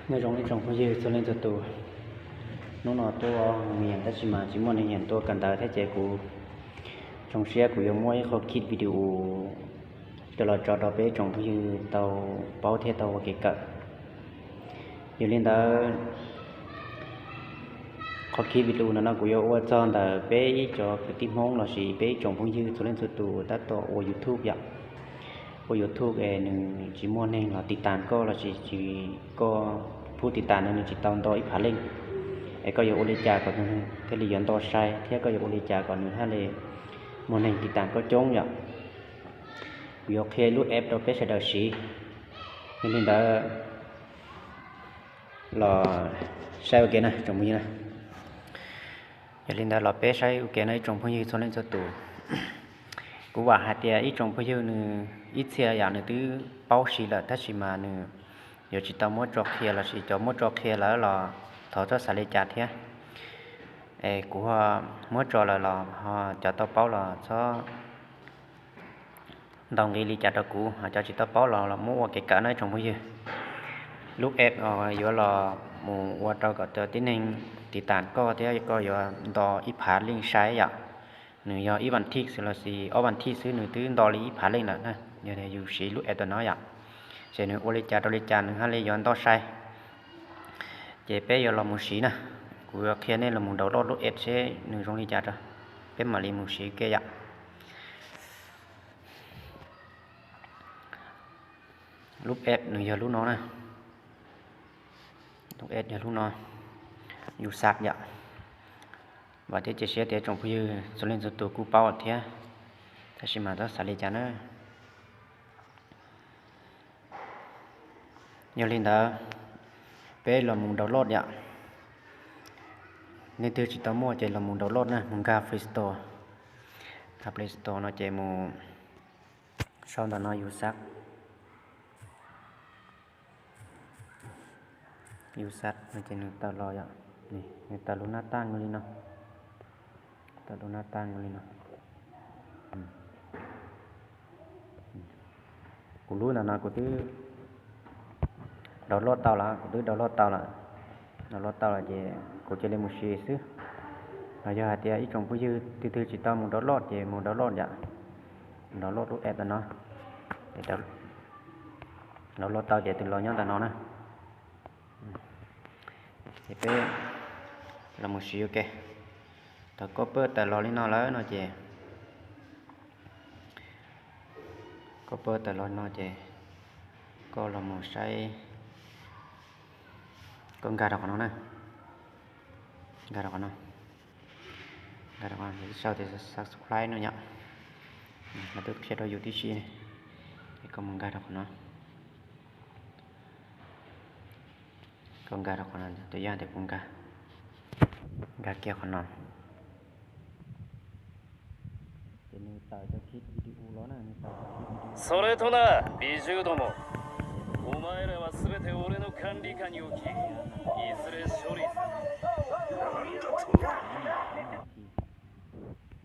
Nyob zoo ib tsoom phooj ywg txhua leej txhua tus, hnub no tuaj mus nyiam tab sis mas tsis muaj neeg nyiam tuaj kawm ntawv thiab ces kuv zoo siab kuv yuav muab ib qho khib video coj los tso rau peb ib tsoom phooj ywg tau paub thiab tau ua kev kawm. Yog li ntawd, qhov khib video no no kuv yuav ua txog ntawm peb ib cov kwv tij Hmoob lossis peb ib tsoom phooj ywg txhua leej txhua tus tab tom ua YouTube yom. Ua YouTube es nws tsis muaj neeg los tiv tas koj lossis tsis, koj phub tiv tas no nws tsis tau nto ib phav leej, es koj yuav ua li cas kom nws thiaj li yuav nto sai thiab koj yuav ua li cas kom nws thiaj li muaj neeg tiv tas koj coob yom. Kuv yuav qhia lub app rau peb sawv daws siv. Yog li ntawd los saib ua ke na tsoom phooj ywg na. Yog li ntawd los peb saib ua ke no ib tsoom phooj ywg txhua leej txhua tus. Kuv vam hais tias ib tsoom phooj ywg nws ib txhia yam nws twb paub siv lawm tab sis mas nws yuav tsis tau muab tso qhia lossis cov muab tso qhia lawm los thov txhob xav li cas thiab. Es kuv ho muab tso lawm los ho cov tau paub los txhob ntaus nqi li cas rau kuv, ho cov tsis tau paub los los muab ua kev kawm no ib tsoom phooj ywg. Lub app yuav los mus ua rau kom cov tib neeg tiv tas koj thiab koj yuav nto ib phav leej sai yom. Nws yog ib vas thij xwb lossis ob vas thij xwb nws twb nto li ib phav leej lawm na. Yog yus siv lub app no yom, ces nws ua li cas rau li cas nws thiaj li yuav nto sai. Ces peb yuav los mus siv na, kuv yuav qhia nej los mus download lub app seb nws zoo li cas rau, peb mam li mus siv ke yom. Lub app nws yog lub no na. Lub app yog lub no, yus xav yom. Vam thiab cia siab tias tsoom phooj ywg txhua leej txhua tus kuj paub thiab, tab sis mas txhob xav li cas na. Yog li ntawd, peb los mus download yom. Leej twg tsis tau muaj ces los mus download na, mus nkag Play Store. Nkag Play Store no ces mus sau ntawm no yus xav. Yus xav no ces nws tawm los yom, nws tawm lub nab taj li no, tawm lub nab taj li no. Kuv lub ntawm no kuv twb download tau lawm, kuv twb download tau lawm. Download tau lawm ces kuv cia li mus siv xwb. Los yog hais tias ib tsoom phooj ywg twg twg tsis tau mus download ces mus download yom. Download lub app ntawm no. Download tau ces tus los nyob ntawm no na. Ces peb los mus siv ua ke. Thaum koj pab tawm los li no lawm no ces, koj pab tawm los no ces koj los mus saib, koj nkag rau qhov no na. Nkag rau qhov no, nkag rau qhov no, sau tias subscribe no yom. Lawv twb qhia rau yus tib si, es koj mus nkag rau qhov no. Koj nkag rau qhov no, tus yog tias kuv nkag, nkag kiag qhov no. Ces nws tawm cov khib video los na, nws tawm cov khib video. それとな、美獣ども、お前らはすべて俺の管理下に置き、いずれ処理する。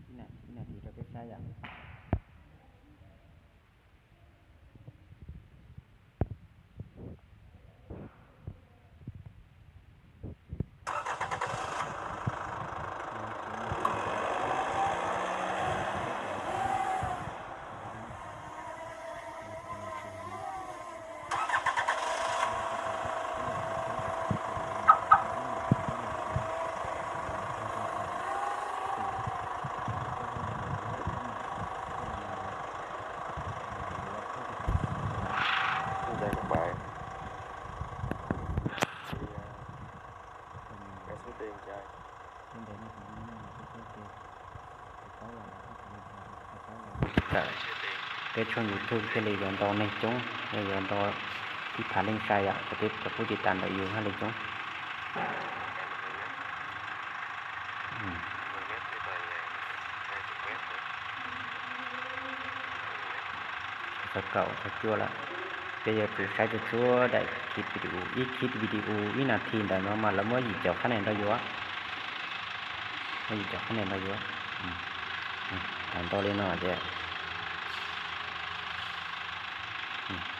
Ib nas this rau peb saib yom. Xin chào các bạn. Thì, à, em số tiền cho Tawm peb tshooj YouTube thiaj li yuav nto neeg coob, thiaj yuav nto ib phav leej sai yom, cov pub tiv tas ntawm yus thiaj li coob. Txog kaum txog cuaj lawm. Peb yuav tsum saib tsuag tsuag daim khib video, ib khib video ib nas this ntawm no mas lawv muab yim caum qhab nais nrog yus. Muab yim caum qhab nais nrog yus. Thaum nto li no ces,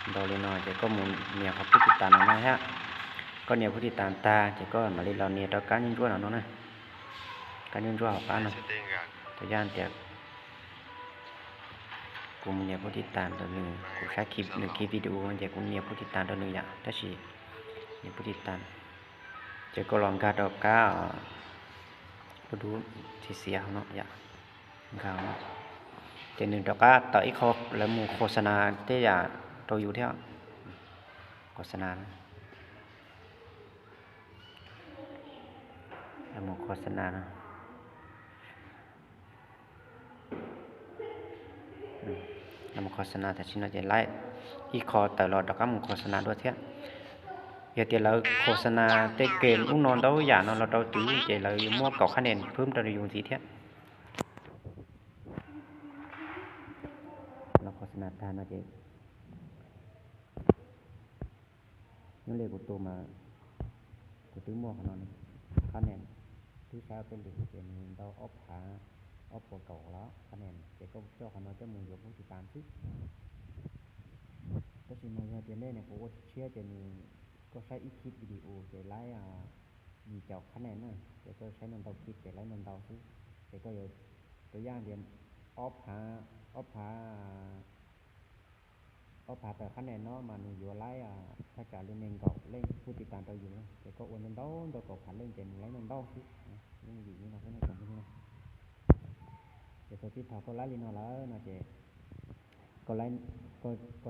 nto li no ces koj mus nias qhov pub tiv tas no na thiab. Koj nias pub tis tas tag ces koj mam li los nias rau kab ntsuab ntsuab no no na. Kab ntsuab ntsuab hauv qab no. Tau yaj tias kuv mus nias pub tis tas rau nws, kuv saib nws kiv video no ces kuv nias pub tis tas rau nws yom, tab sis nias pub tis tas ces koj los nkag rau kab lub dub xiav xiav hauv no yom, nkag hauv no. Ces nws rov qab tawm ib qho lawv mus khos xa nas tej yam rau yus thiab. Khos xa nas, lawv mus khos xa nas no. Lawv mus khos xa nas tam sim no ces laib ib qho tawm los rov qab mus khos xa nas dua thiab. Yog tias lawv khos xa nas tej kem ub no ntau yam no los rau twv ces lawv yuav muab kaum qhab nen phwb rau yus ntxiv thiab. Los khos xa nas tag no ces nyob li kuv tus mas kuv twb muaj qhov no, qhab nen twb saib peb lwm ces nws ntau ob phav ob puas kaum los qhab nen ces koj coj qhov no coj mus yuav pub tis tas xwb. Tab sis mas yog tias nej nyuam qhuav ua tshiab ces nws, koj saib ib khib video ces laib yim caum qhab nen na, ces koj saib ntau ntau khib ces laib ntau ntau xwb. Ces koj yuav, tus yaj tias ob phav, ob phav ob phav tawm qhab nen no mas nws yuav laib thaj tsam li nees nkaum leej pub tis tas rau yus na, ces koj ua ntau ntau rau kaum phav leej ces nws laib ntau ntau xwb. Yeej vim li no xwb nej tsoom phooj ywg na. Ces thaum tib thaum koj laib li no lawm no ces koj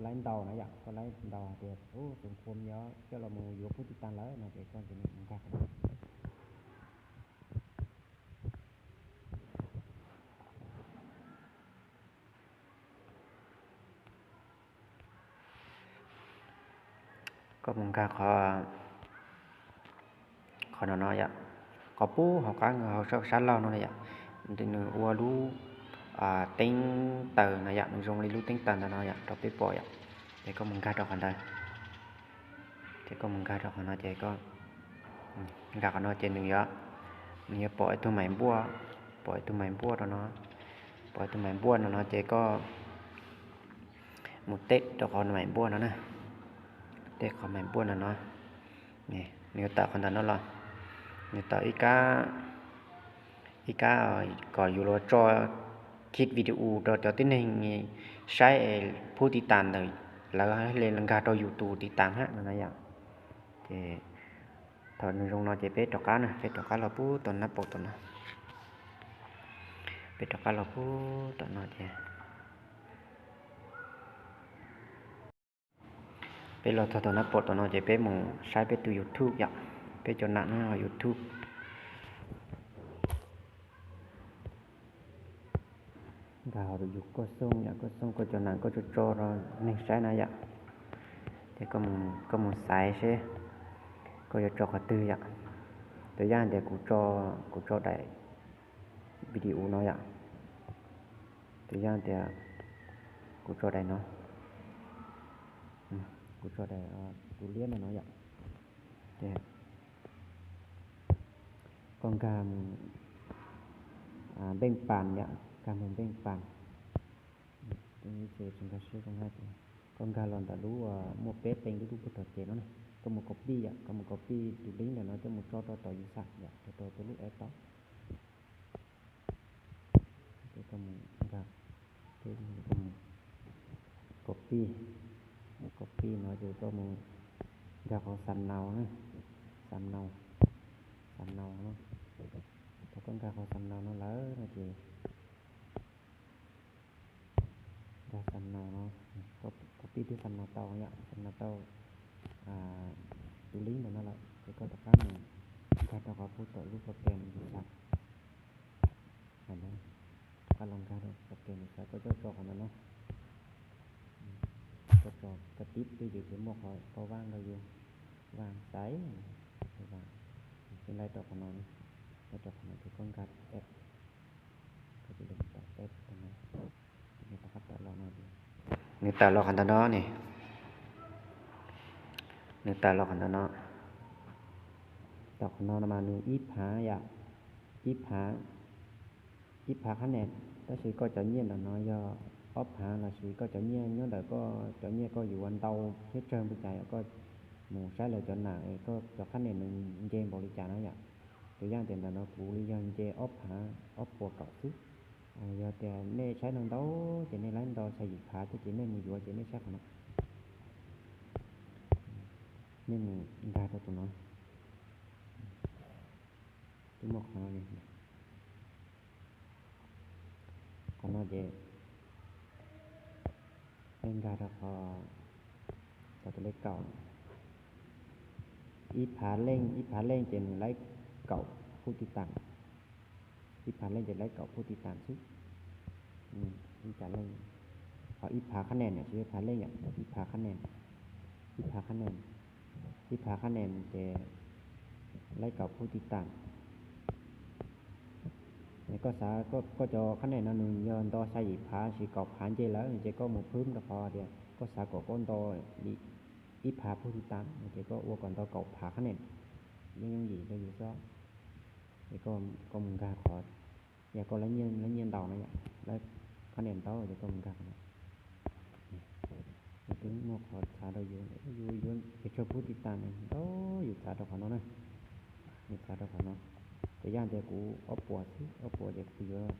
laib ntau na yom, koj laib ntau hais tias tus qhua me coj los mus yuav pub tis tas lawm no ces koj cia li nkag qhov no. Koj mus nkag qhov, qhov no no yom, qhov pub hauv qab hauv sab laug no na yom, nws ua lub teeb taws no yom, nws zoo li lub teeb taws ntawm no yom rau peb pom yom. Ces koj mus nkag rau qhov ntawd, ces koj mus nkag rau qhov no ces koj nkag qhov no ces nws yuav, nws yuav pom ib tug maim npuaj, pom ib tug maim npuaj rau no, pom ib tug maim npuaj no no ces koj mus teb rau qhov maim npuaj no na, teb qhov maim npuaj no no, nws yuav tawm qhov ntawm no los, nws tawm ib kab, ib kab kom yus los tso khib video rau cov tib neeg saib es pub tis tas ntawm lawv li nkag rau yus tus tis tas hab no na yom. Ces thaum nws zoo no ces peb rov qab na, peb rov qab los pub tom nab paum tom no, peb rov qab los pub tom no ces peb los txog tom nab paum tom no ces peb mus saib peb tus YouTube yom, peb cov nam no YouTube. Nkag hauv yus koj xooj yom, koj xooj koj cov nam koj tso tso rau neeg saib na yom. Ces koj mus xaiv seb koj yuav tso qhov twg yom. Tus yaj tias kuv tso, kuv tso daim video no yom. Tus yaj tias kuv tso daim no, kuv tso daim tus liab no no yom. Ces koj nkag mus npeej pas yom, nkag mus npeej pas. Koj nkag los ntawm lub muaj peb pees dub dub puag tom ces no na, koj mus copy yom, koj mus copy tus link ntawm no coj mus tso rau tom yus xam yom, rau rau tus lub app tod. Ces koj mus nkag, ces koj mus copy, copy no ces koj mus nkag qhov xam naus na, xam naus, xam naus no. Thaum koj nkag qhov xam naus no lawm no ces nkag xam naus no, copy twb xam naus tau yom, xam naus tau tus link ntawm no lawm ces koj rov qab mus nkag rau qhov pub tom lub program yus xam. Hais no, rov qab los nkag rau program yus xam, koj coj tso qhov ntawm no, koj tso, koj tib twj ywm ces muaj qhov koj vaj rau yus, vaj xaiv, vaj, ces laib rau qhov no, laib rau qhov no ces koj nkag app, koj cia li tawm app no, nws rov qab tawm los no, nws tawm los qhov ntawm no ne, nws tawm los qhov ntawm no, tawm qhov no no mas nws ib phav yom, ib phav, ib phav qhab nen, tab sis koj cov nyiaj ntawm no yog ob phav lossis koj cov nyiaj nyob ntawm koj cov nyiaj koj yuav ntau thiab tsawg npaum cas yom, koj mus saib lawv cov nam es koj cov qhab nen nws nce npaum li cas na yom. Tus yaj tias ntawm no kuv li yog nce ob phav ob puas kaum xwb. Yog tias nej saib ntau ntau ces nej laib nto xya yim phav thiab ces nej mus yuav ces nej saib qhov no. Nej mus nkag rau tus no. Twb muaj qhov no li. Qhov no ces nej nkag rau qhov, cov tus lej kaum, ib phav leej, ib phav leej ces nws laib kaum phub tij tas. Ib phav leej ces laib kaum phub tij tas xwb. Ib phav leej, qhov ib phav qhab nen na, tsis yog ib phav leej yom, ib phav qhab nen, ib phav qhab nen, ib phav qhab nen ces laib kaum phub tij tas. Koj xav koj cov qhab nen no nws yog nto xya yim phav tsis kaum phav nce lawm ces koj mus phwb rau qhov tias koj xav kom koj nto li ib phav phub tij tas no ces koj ua kom nto kaum phav qhab nen, yeej yooj yim rau yus xwb. Es koj mus nkag qhov, yog koj laib nyiaj ntau na yom, laib qhab nen ntau ces koj mus nkag qhov no. Twb muaj qhov txhav rau yus, yus yuav pes tsawg phub tij tas ne, ntau, yus txhav rau qhov no na. Yus txhav rau qhov no. Tus yaj tias kuv ob puas xwb, ob puas ces kuv yuav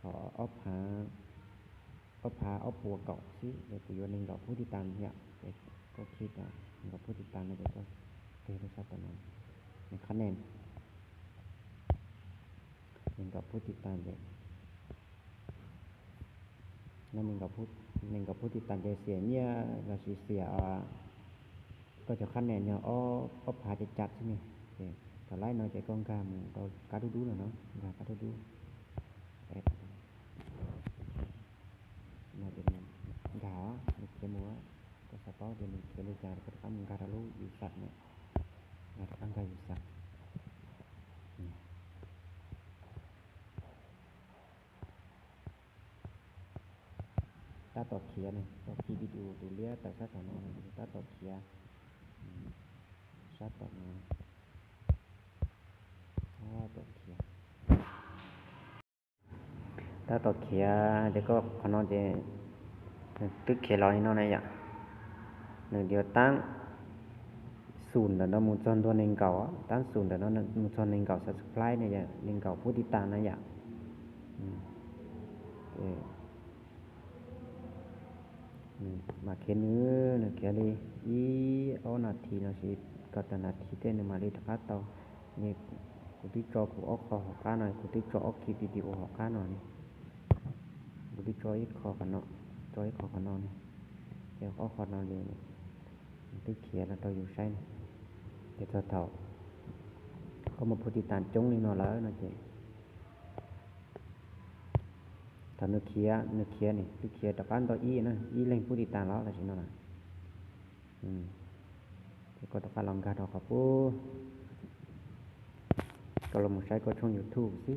qhov ob phav, ob phav ob puas kaum xwb es kuv yuav nees nkaum phub tij tas yom. Ces koj khij tau nees nkaum phub tij tas no ces koj teg rau sab tom no, nees qhab nen, nees nkaum phub tij tas ces nees nkaum phub tij tas ces xiam nyiaj los sis xiam koj cov qhab nen yog ob phav cam cam xwb ne. Ces thaum laib no ces koj nkag mus rau qab dub dub no no, nkag qab dub dub no ces nkag os, nws khiav mus, koj xav paub tias nws khiav li cas koj rov qab mus nkag rau lub yus xam na, nkag rov qab nkag yus xam. Tab tom khiav ne, koj khij video tus liab tawm sab saum no, tab tom khiav, sab tom no, tab tom khiav. Tab tom khiav ces koj qhov no ces nws twb khiav los li no na yom. Nws yuav tab xum ntawm no mus txog ntua nees nkaum, tab xum ntawm no mus txog nees nkaum subscribe ne yom, nees nkaum phub tij tas na yom. Mas khiav nws, nws khiav li ib ob nas this los sis kaum tawm nas this tej nws mam li rov qab tau. Kuv twb tso kuv ob qho hauv qab no, kuv twb tso ob khij video hauv qab no ne. Kuv twb tso ib qho qhov no, tso ib qho qhov no ne, ces ob qho no li twb khiav los rau yus saib ne. Ces txog thaum koj muaj phub tij tas coob li no lawm no ces thaum nws khiav, nws khiav ne, twb khiav rov qab nto ib na, ib leeg phub tij tas los tam sim no na. Ces koj rov qab los nkag rau qhov pub, koj los mus saib koj tshooj YouTube xwb.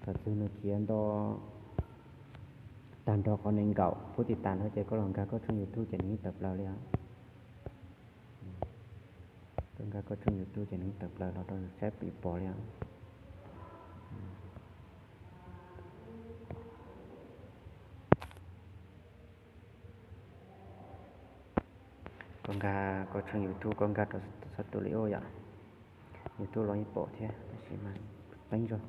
Thaum twg nws khiav nto tag nrho qhov nees nkaum phub tij tas no ces koj los nkag koj tshooj YouTube ces nws yeej tawm plaws li os. Koj nkag koj tshooj YouTube ces nws yeej tawm plaws los rau yus saib pom li os. Koj nkag koj tshooj YouTube, koj nkag rau studio yom. YouTube los yeej pom thiab tab sis mas peeb zog.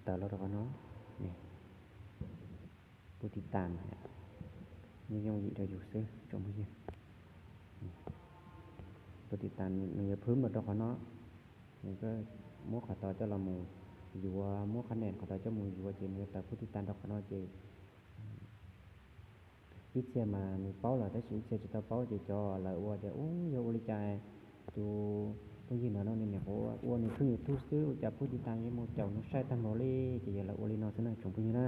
Tawm los rau qhov no, phub tij tas, yeej yooj yim rau yus xwb tsoom phooj ywg. Phub tij tas nws yuav phwb mus rau qhov no, nws muab qhov tod coj los mus yuav, muab qhab nen qhov tod coj mus yuav ces nws yuav tawm phub tij tas rau qhov no ces ib txhia mas nws paub lawm tab sis ib txhia tsis tau paub ces cov lawv ua tias ub yog ua li cas tus phooj ywg no no nws nyuam qhuav ua nws tshooj YouTube xwb ua cas phub tij tas yuav mus caum nws saib tag npaum li, ces yog lawv ua li no xwb na tsoom phooj ywg na.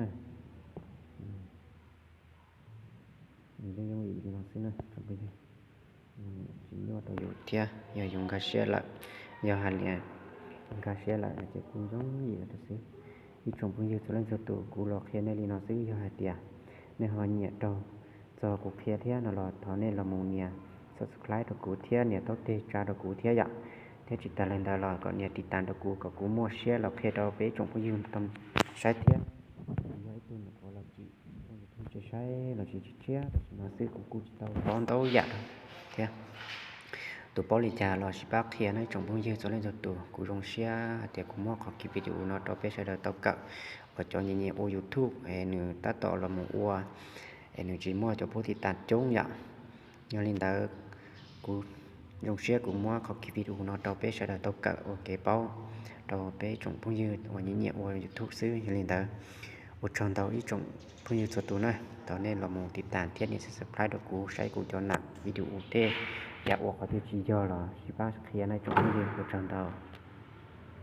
Nws yeej yooj yim li no xwb na tsoom phooj ywg. Tsis nyuaj rau yus thiab yog yus nkag siab lawm, yog hais tias nkag siab lawm no ces kuj yooj yim rau xwb. Ib tsoom phooj ywg txhua leej txhua tus, kuv los qhia nej li no xwb, yog hais tias nej ho nyiam raug txog kuv qhia thiab no los thov nej los mus nias subscribe rau kuv thiab nias taub teg tsa rau kuv thiab yom, thiab tsis tas li ntawd los kom nias tiv tas rau kuv kom kuv muaj siab los qhia rau peb tsoom phooj ywg tau saib thiab. Yog ib tug nyuam qhuav los tsim tshooj YouTube tseem saib los sis tsis tshiab, tam sim no xwb kuv kuj tsis tau paub ntau yam thiab. Tus paub li cas los sib pab qhia nawb ib tsoom phooj ywg txhua leej txhua tus. Kuv zoo siab hais tias kuv muab qhov ki video no rau peb sawv daws tau kawm, uas cov nyiam nyiam ua YouTube es nws tab tom los mus ua es nws tsis muaj cov pub tiv tas coob yom. Yog li ntawd, kuv zoo siab kuv muab qhov ki video no rau peb sawv daws tau kawm ua kev paub rau peb tsoom phooj ywg uas nyiam nyiam ua YouTube xwb. Yog li ntawd, ua tsaug ntau ib tsoom phooj ywg txhua tus na, thov nej los mus tiv tas thiab nias subscribe rau kuv saib kuv cov nam video tej yam uas qhov twg tsis yog los sib pab qhia na ib tsoom phooj ywg, ua tsaug ntau.